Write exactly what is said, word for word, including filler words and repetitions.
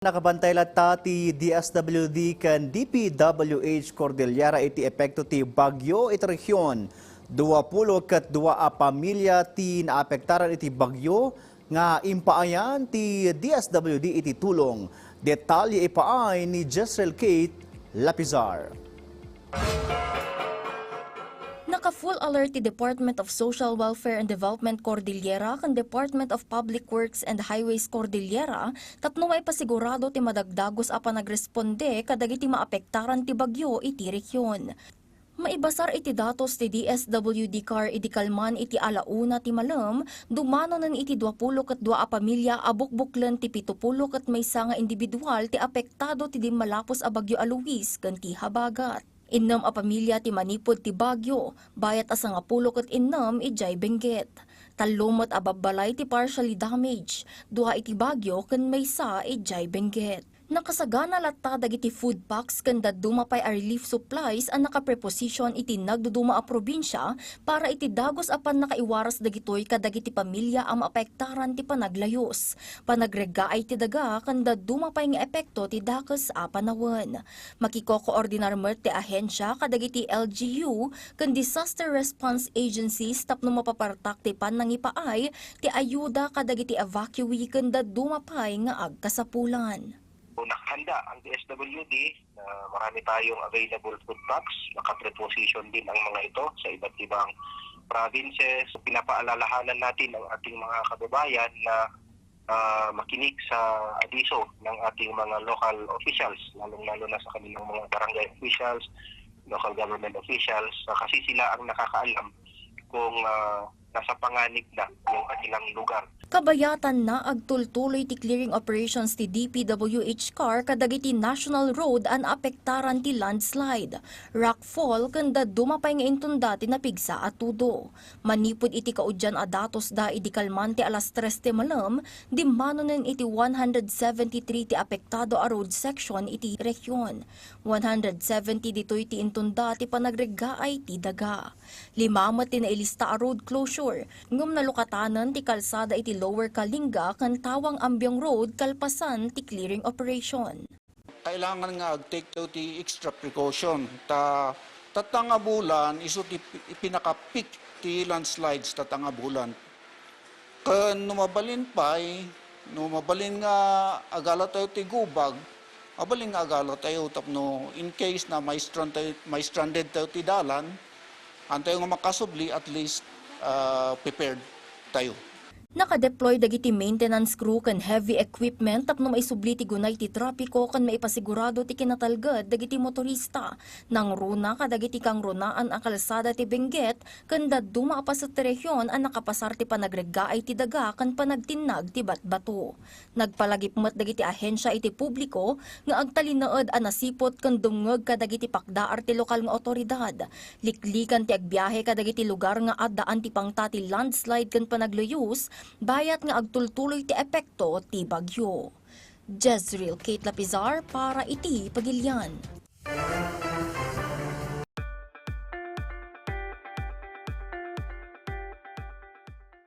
Nakabantay latta ti D S W D ken D P W H Cordillera iti epekto ti bagyo iti rehiyon. Dua pulo ket dua a pamilya ti naapektaran iti bagyo nga impaayan ti D S W D iti tulong. Detalye ipaay ni Jezreel Kate Lapizar. Naka-full alert ti Department of Social Welfare and Development Cordillera ken Department of Public Works and Highways Cordillera tapno maipasigurado ti madagdagus a panagresponde kadagiti maapektaran ti bagyo iti rehiyon. Maibasar iti datos ti D S W D CAR idi kalman iti ala una ti malem, dumanonen iti dua pulo ket dua a pamilya a bukbuklen ti pito pulo ket maysa nga individual ti apektado ti dimmalapos a bagyo a Luis ken ti habagat. Innem a pamilya ti manipud ti bagyo, bayat a sangapulo ket innem idiay Benguet. Tallo met a babbalay ti partially damaged, dua iti bagyo ken maysa idiay Benguet. Nakasagana latta dagiti food packs ken dadduma pay a relief supplies a nakapreposition iti nagduduma a probinsia para iti dagus a pannakaiwaras dagitoy kadagiti pamilya a maapektaran ti panaglayus, panagreggaay ti daga ken dadduma pay nga epekto ti dakes a panawen. Makikokoordinar met ti ahensia kadagiti L G U ken disaster response agencies tapno mapapartak ti pannangipaay ti ayuda kadagiti evacuee ken dadduma pay nga agkasapulan. Nakahanda ang D S W D na marami tayong available food packs. Naka-preposition din ang mga ito sa iba't ibang provinces. Pinapaalalahanan natin ang ating mga kababayan na, ah, makinig sa abiso ng ating mga local officials, lalong-lalo na sa kanilang mga barangay officials, local government officials, ah, kasi sila ang nakakaalam kung, ah, nasa panganib na yung kanilang lugar. Kabayatanna, agtultuloy ti clearing operations ti D P W H CAR kadagiti national road a naapektaran ti landslide, rockfall, ken dadduma pay nga intunda ti napigsa a tudo. Manipud iti kaudian a datosda idi kalman ti alas tres ti malem, dimmanonen iti one hundred seventy-three ti apektado a road section iti rehiyon. One hundred seventy ditoy ti intunda ti panagreggaay ti daga. Lima met ti nailista a road closure, ngem nalukatanen ti kalsada iti Lower Kalinga ken Tawang Ambiong Road kalpasan ti clearing operation. Kailangan nga ag-take tayo ti extra precaution. Ta, tatta nga bulan, isu ti pi-, pinaka-peak ti landslides tatta nga bulan. Ken no mabalin pay, no mabalin nga agala tayo ti gubag, mabalin nga agala tayo tapno in case na ma-strand tayo, ma-stranded tayo ti dalan, antayo nga makasubli, at least, ah, prepared tayo. Naka-deploy dagiti maintenance crew ken heavy equipment tapno maisubli ti gunay ti trapiko ken maipasigurado ti kinatalged dagiti motorista. Nangruna kadagiti kangrunaan a kalsada ti Benguet ken dadduma a paset ti rehiyon a nakapasar ti panagreggaay ti daga ken panagtinnag ti batbato. Nagpalagip met dagiti ahensia iti publiko nga agtalinaed a nasiput ken dumngeg kadagiti pakdaar ti lokal nga awtoridad. Liklikan ti agbiahe kadagiti lugar nga addaan ti pangta ti landslide ken panagluyos, bayat nga agtultuloy ti epekto ti bagyo. Jezreel Kate Lapizar para iti Pagilian.